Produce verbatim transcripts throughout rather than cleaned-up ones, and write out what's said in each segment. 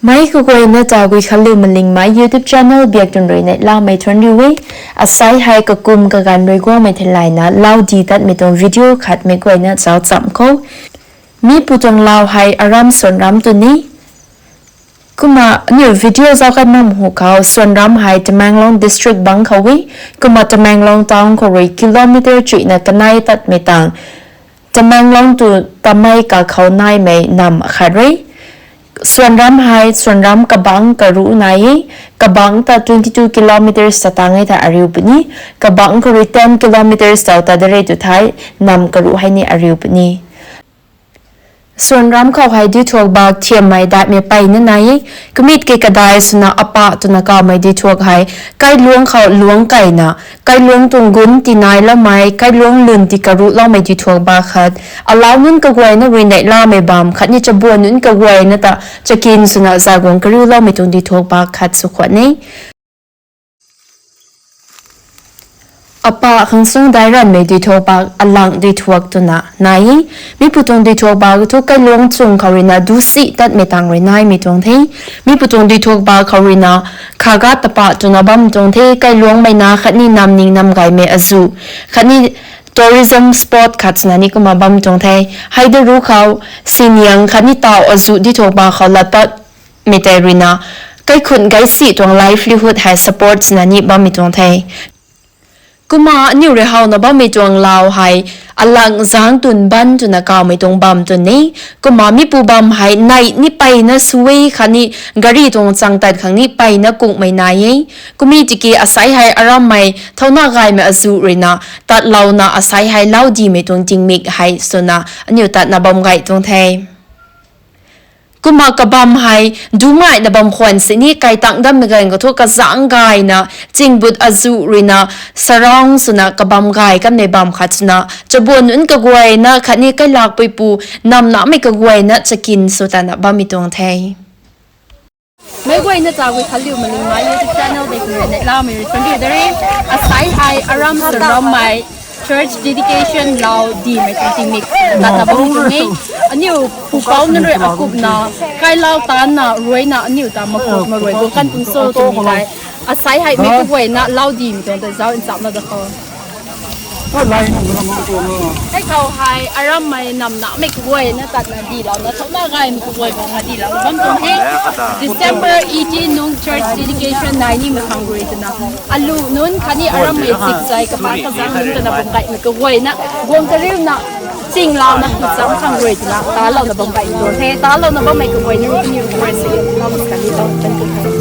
Mei kaguayna ta Guikhanliu Malingmei YouTube channel biak tun rui neihlamei thuanc riu e. Asai hei kakum kaganv rui guangmei theilayna lau di tatmei tuang video khat mei guayna zauc chamh khou. Mi pu tuang lau hei aram Suanram tw ni. Kumna aniu video zauc kan nam hu khou Suanram hei Tamenglong district bangc khou e. Kumna Tamenglong town khou rui kilometer chuihna kanei tatmei tang Tamenglong tu Tamei kakhou naimei nam akhat rui. Suanram hei Suanram kabangc karuh nai e. Kabangc ta twenty two kilometers ta tang e ta ariu puni. Kabangc khou rui ten kilometers tau ta de re tw thei nam karuh hei ni ariu puni. Suanram khou hei duithuak bak thiammei daihmei peyna nai e. Kumit ki kadai swna Apa twna kawmei duithuak hei kailuangc khou luangc keyna kailuangc tuang gun tinailoumei, kailuangc lwn ti karuhloumei duithuak bak khat. Alau nunc kaguayna rui neihlamei bam khatni chabuan nunc kaguayna ta chakin swna zaguang kariuloumei tuang duithuak bak khat sw khwan e. Apa khang sung dairanmei duithuak bak Alang duithuak twna nai e. Mi pu tuang duithuak bak thu kailuangc chung khou ruina dusi tatmei tang rui naimei tuang the. Mi pu tuang duithuak bak khou ruina Khaga Tapa twna bam tuang the, kailuangmei na khatni namning namgaymei azu khatni tourism spot khat swna ni kumna bam tuang the. Hei de ru khou Siniang khatni Tau azu duithuak bak khou lat patmei tei ruina kaikhun gaisi tuang livelihood hei support swna ni bammei tuang the. Kumna aniu rui howna bammei tuang lau hei Alang zangc tun ban twna kawmei tuang bam twn e. Kumna mi pu bam hei neih ni peyna sw e khatni gari tuang chang tat khang ni peyna kungmei nai e. Kumna tiki asai hei arammei thauna gaymei azu ruina tatlouna asai hei lau dimei tuang tingmik hei swna aniu tatna bam gay tuang the. Kumna kabam hei dumaina bam khwan sini kai tang dammei ganv khou thu kazangc gayna chingbut azu ruina surround swna kabam gay kanmei bam khat swna chabuan nunc kaguayna khatni kailakpui pu namnamei kaguayna chakin sw tana bammei tuang the. Meic guayna ta Guikhanliu Malingmei YouTube channel de khun rui neihlamei rui thuanc riu de re. Asai hei aram Suanrammei church dedication lau dimei tuang tingmik tatna bam tuang e. Aniu pupouc nunc rui akupna kailau tanna ruina aniu ta makup maruai guang kan tuang cho twmei tei asai hei meic kaguayna lau dimei tuang ta zauc nchamna da khou. Hei khou hei arammei namnamei kaguayna tatna dilouna thauna gaymei kaguay bangna dilouna bam tuang e. December eighteen nung church dedication nai nimei khang rui twna alu nunc khatni arammei zikzai kapac kazangc nunc twna bam gaymei kaguayna guang kariuna chinglouna kucham khang rui twna talouna bam gay tuang the. Talouna bammei kaguayna rui kaniw rui si lam kani tau tan tuang the.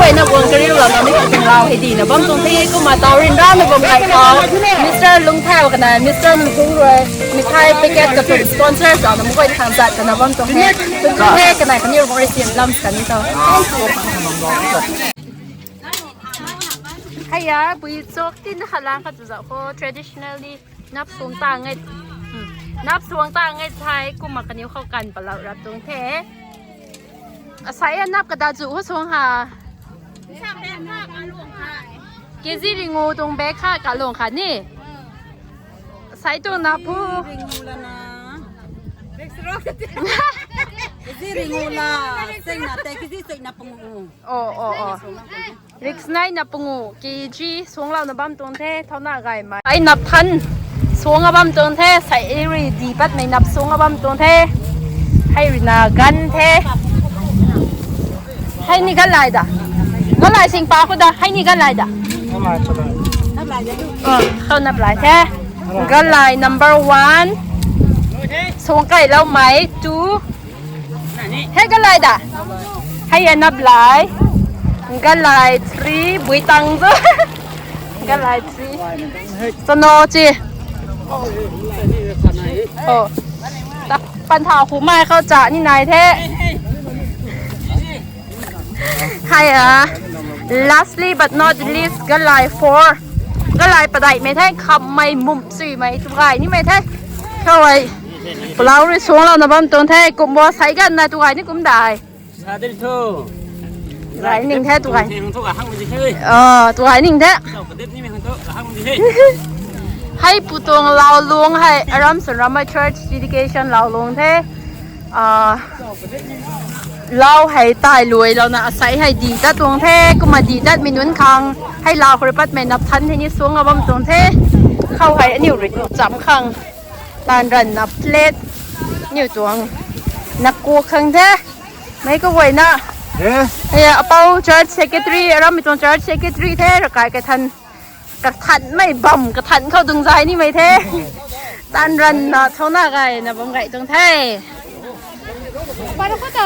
Aina guang kariu lam na mi ka ting lau hei di na bam tuang the, kumna tau rin ra na guang kai khou, Mister Lungthau kana Mister Mukung rui mithai packet ka tuang sponsor sa na mukoi thang zat kana bam tuang the. Tuang the kana kaniw guang rui siam lam sa ni tau. Hei ya, pui chok tin khat lang khat zau khou traditionally nap suang ta ngai, hmm, nap suang ta ngai thai kumna kaniw khou kan palau rap tuang the. Asai a nap kada zu ho suang ha. K G ringu tuang bag kha ka luang kha ni. Sai tuang nap pu. Ringu lana. K G ringu la. Seng na te K G seng na pangu. Oh, oh, oh. Riksnai na pangu K G suang lau na bam tuang the, thau na gai mai. Ai nap than suang a bam tuang the, sai ri di pat mei nap suang a bam tuang the. Hei ri na gan the. Hei ni gan lai da. Gan lai sing pa khou da, hei ni gan lai da. Oh, khou nap lai the. Gan lai number one. Suang kai lau mai two. Hei gan lai da. Hei a nap lai. Gan lai three, bui tang zo. Gan lai three. Chano chi. Oh. Ta pan thau khu mai khou cha ni nai the. Hei a. Lastly but not least, gan lai four. Gan lai padai mei the, kham mei mum sui mei tu gai ni mei the. Khou ai. Palau rui suang lau na bam tuang the, kum bo sai gan na tu gai ni kum dai. Sa dei thu. Gai ning the tu gai. Hang thu ka hang di the. Ah, tu gai ning the. Sa ka dei ni me hang thu ka hang di the. Hei pu tuang lau luang hei, aram sun ram hei church dedication lau luang the. Ah, lau hei tai luai lau na asai hei di ta tuang the, kumna di dat mi nunc khang, hei lau khou rui pat mei nap than the ni suang a bam tuang the. Khou hei aniu rui cham khang. Tan ran na plate, niu tuang. Na kuk khang the. Mei ka guay na. Eh? Eh, apau church secretary, aram mi tuang church secretary the, rakai ka than. Ka than mei bam, ka than khou dung zai ni mei the. Tan ran na, thau na gai na bam gai tuang the.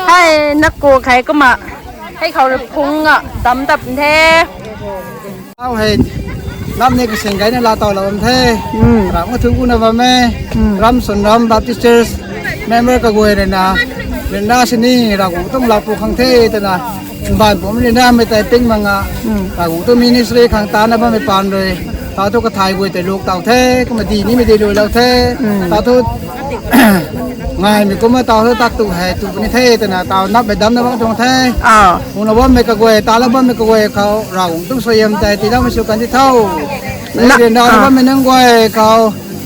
Hei, na kuk hei kumna. Hei khou rui phung a, dam dap the. Au hei, lam ni kasing gai na la tau la bam the. Hmm. Ram ka thun ku na bam e. Hmm. Ram sun ram Baptist Church member kaguay rui na. Rui na sini Ravguangc tuang lau pu khang the twna. Ban pum rui na mei tai ping manga. Hmm. Ravguangc tuang ministry khang ta na bam mei pan rui. Ta tu kathai guay tei luk tau the, kumna di ni mei di lui lau the. Hmm. Ta tu ngai mei kumna tau thu tak tu hei tu puni the twna tau nap mei dam na bam tuang the. Ah. Huna bam mei kaguay, ta la bam mei kaguay khou, Ravguangc tuang suaihiam tei, tii lau mei sw kan di tho. Na, na, ah, bam mei nunc guay khou,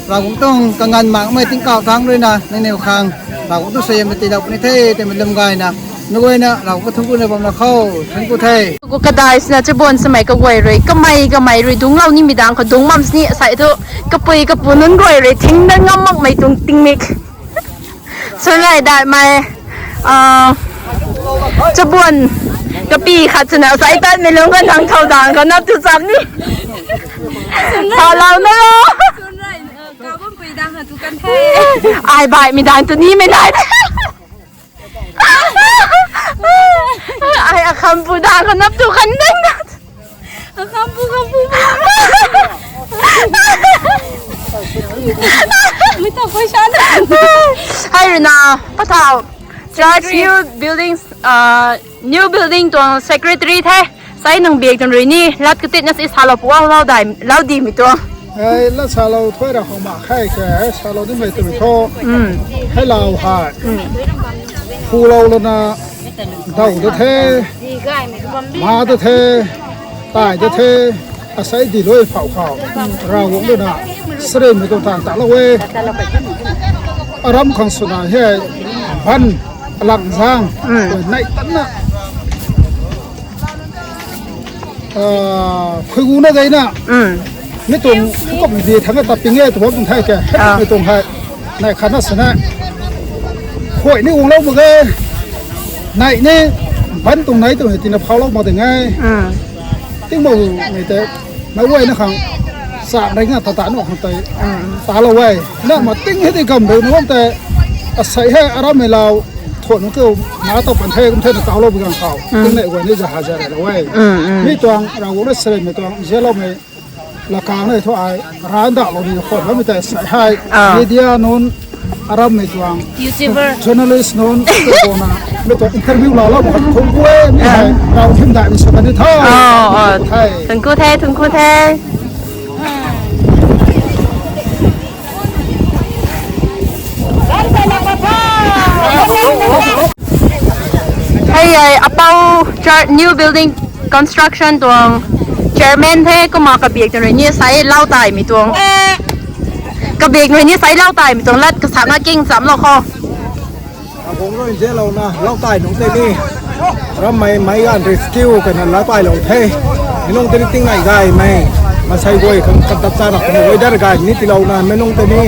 Ravguangc tuang kanganv mak mei tingkauh thangc rui na, nangniw khang, Ravguangc tuang suaihiam tei tii lau puni the, twmei lum gay na, nunc guay na, Ravguangc kathun ku na bam na khou, thun ku the. Gu kadai sina chabuan samei kaguay rui, kamei, kamei rui, dungc lau nimei dang khou, dungc mam sini, sai thu, kapui, kapu nunc guay rui, thing na ngam mak mei tuang tingmik. Sunrai dai mei, ah, chabuan kapi khat swna sai tat mei lung ka nang thau dang ka nap tu cham ni. Thau lau na lo. Ai bai mi dang tu ni mei nai. Ai a kham pu dang ka nap tu kan ding na. Kham pu, kham pu. Mui ta koi shan. Hai rui na, pathau. Church new buildings, uh, new building tuang secretary the. Sai nang biak tuang rui ni, lat katit na si salou puang lau dai, lau di mi tuang. Hei, lat salou thuai ra khou ma khai ke, hei, salou di mei tu mi tho. Mm. Hei lau hai. Mm. Phu lou lana, dau da the. Ma da the, tai da the, asei di loi phau khou, Ravguangc luna, srei mei tuang tan ta lou e. Aram khang swna hei, ban, alang zang, mm, nai tan na. Ah, khui gu na dei na. Mm. Mi tuang, kop di thang ta ping e, tu bam tuang thai ke, ah, mi tuang hai. Nai khat na sana. Khuay ni ung lou mak ge. Nai ni ban tuang nai tuang tina phau lou mak de ngai. Mm. Ting bau ni te. Mai guay na khang. Sa ring na ta ta nu khang tai. Mm. Ta lou e. Na ma ting hei di gam rui nu bam te. Asei hei aram mei lau. Khwan nunc kiu na ta pan the, kum the na taulou bi gang khou. Tingneih guay ni za hazar lou e. Mi tuang Ravguangc na sarimei tuang zianloumei lakang nei thu ai, ran dahlou ni khwan bammei tei sei hei. Media nunc, arammei tuang, YouTuber, journalist nunc, kona, mi tuang interview laalou khwan thungc ku e, mi hei, rau hymdaihmei sa kan ni tho. Thei. Thungc ku the, thungc ku the. Hei, hei, apau church new building construction tuang chairman the, kumna kabiak tuang rui ni sei lau taimei tuang. Kabiak rui ni sei lau taimei tuang lat kasak na king chamlou khou. Aguang rui zianlouna lau tai nunc tei ni. Rammei mei ganv rescue kana lau tailou the. Mi nunc tei ni tingnai gaymei. Maansei guay khang katdap cha rap khang weather gay ni tiilouna mi nunc tei ni.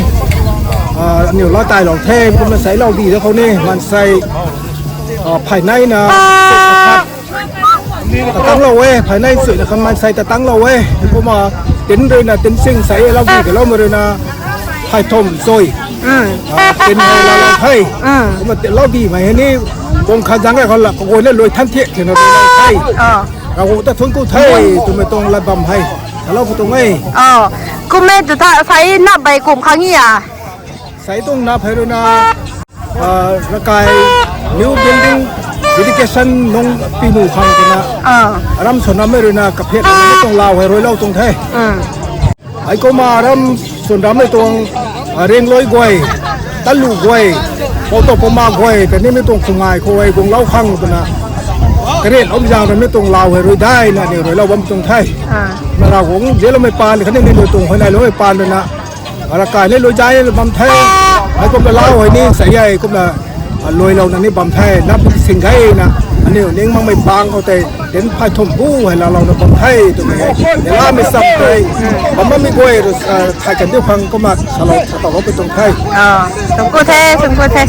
Aniu lau tailou the, kumna sei lau di da khou ni. Maansei, phayneina, tatanglou e, phayneina suina khang maansei tatanglou e. Kumna tin ruina tin sing sei lau di kaloumei ruina. Phaythumh zui. Tin hei lau lau the. Kumna lau dimei hei ni. Bung khat zang e khou la kaguayna lui than thiak thena rui lau the. Ravguangc ta thungc ku the, twmei tuang lat bam hei. Talou khou tuang e. Kummei tu tha sei nap bei kum khang ni a. Sei tuang nap hei ruina, Rakai new building dedication nung pi nu khang twna. Aram swnrammei ruina kaphiat tuang lau hei ruilou tuang the. Hei kumna aram swnrammei tuang, Rianglui guay, Talu guay, Poutoupama guay, kanimei tuang khungai khou hei guanglou khang twna. Karian om zaeng ruimei tuang lau hei rui daina aniu ruilou bam tuang the. Na Ravguangc zianloumei paan, kanimei lui tuang huayneyloumei paan ruina. Rakai ni lui zai bam the. Hei kumna lau hei ni sei e kumna, luilouna ni bam the. Nap sing gayna, aniu ning makmei pang khou tei, tin phaythumh bu hei laalouna bam the twmei e. Ni lamei sam tei, bam bammei guay rui, thay kan diu khang kumna salou, saloupui tuang the. Thungc ku the, thungc ku the.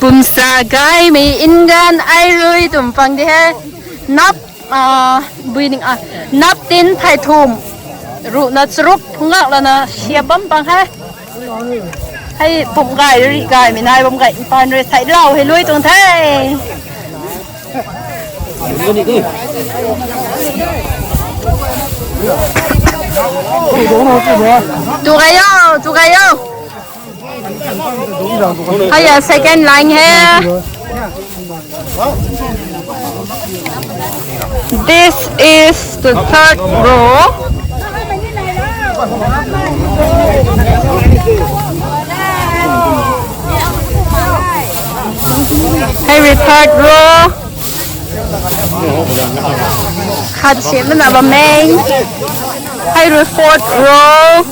Pumsa gaymei nganv ai rui twm pang di he. Nap, bui ning a, nap tin phaythumh ruhna charuk phungak lana siap bam pang he. Hei pumh gay rih gaymei nai bam gay paan rui sei lau hei lui tuang the. Tu gay o, tu gay o. Hei, second line he. This is the third row. Hei rui third row. Khat siamna bam e. Hei rui fourth row.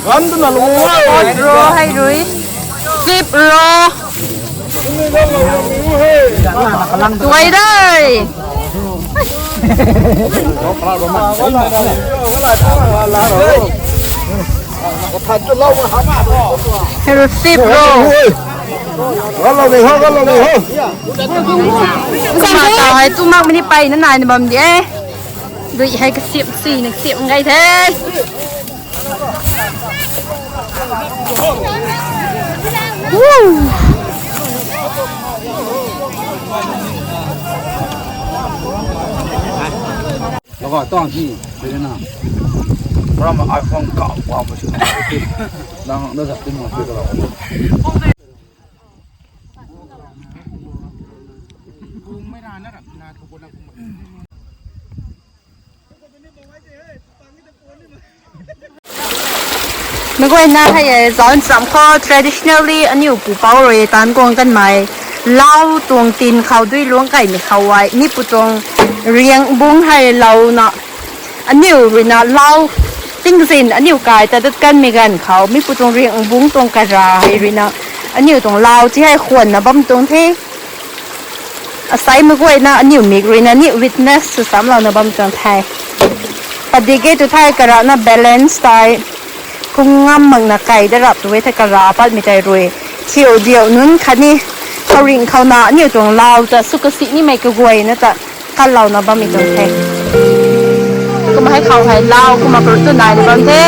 Fourth row hei rui. Fifth row. Tuai dai. Hei rui fifth row. Kumna ta hei tu makmei ni peyna naina bam di e. Dui hei kasiam si na kasiam gay the. Laga tang hi, pui na. Ram ai khang kau wa ma sw. Nang na zat tin ma pui ka. Meic guayna hei e, zauc ncham khou traditionally aniu pupouc rui taanc guang kanmei lau tuang tin khou dui luangc kaimei khou e, mipu tuang riangbungc hei louna, aniu ruina lau tingzin aniu kai ta dat kanmei ganv khou mipu tuang riangbungc tuang kara hei ruina aniu tuang lau ti hei khwanna bam tuang the. Asei meic guayna aniu mik ruina ni witness sw samlouna bam tuang the. Padik e tu thei karana balance tei phung ngam makna kai da rap tu e thei kara patmei tei rui thiu diu nunc khatni khouringh khouna aniu tuang lau ta sw kasi nimei kaguayna ta katlouna bammei tuang the. Kumna hei khou hei lau kumna karu tu naina bam the.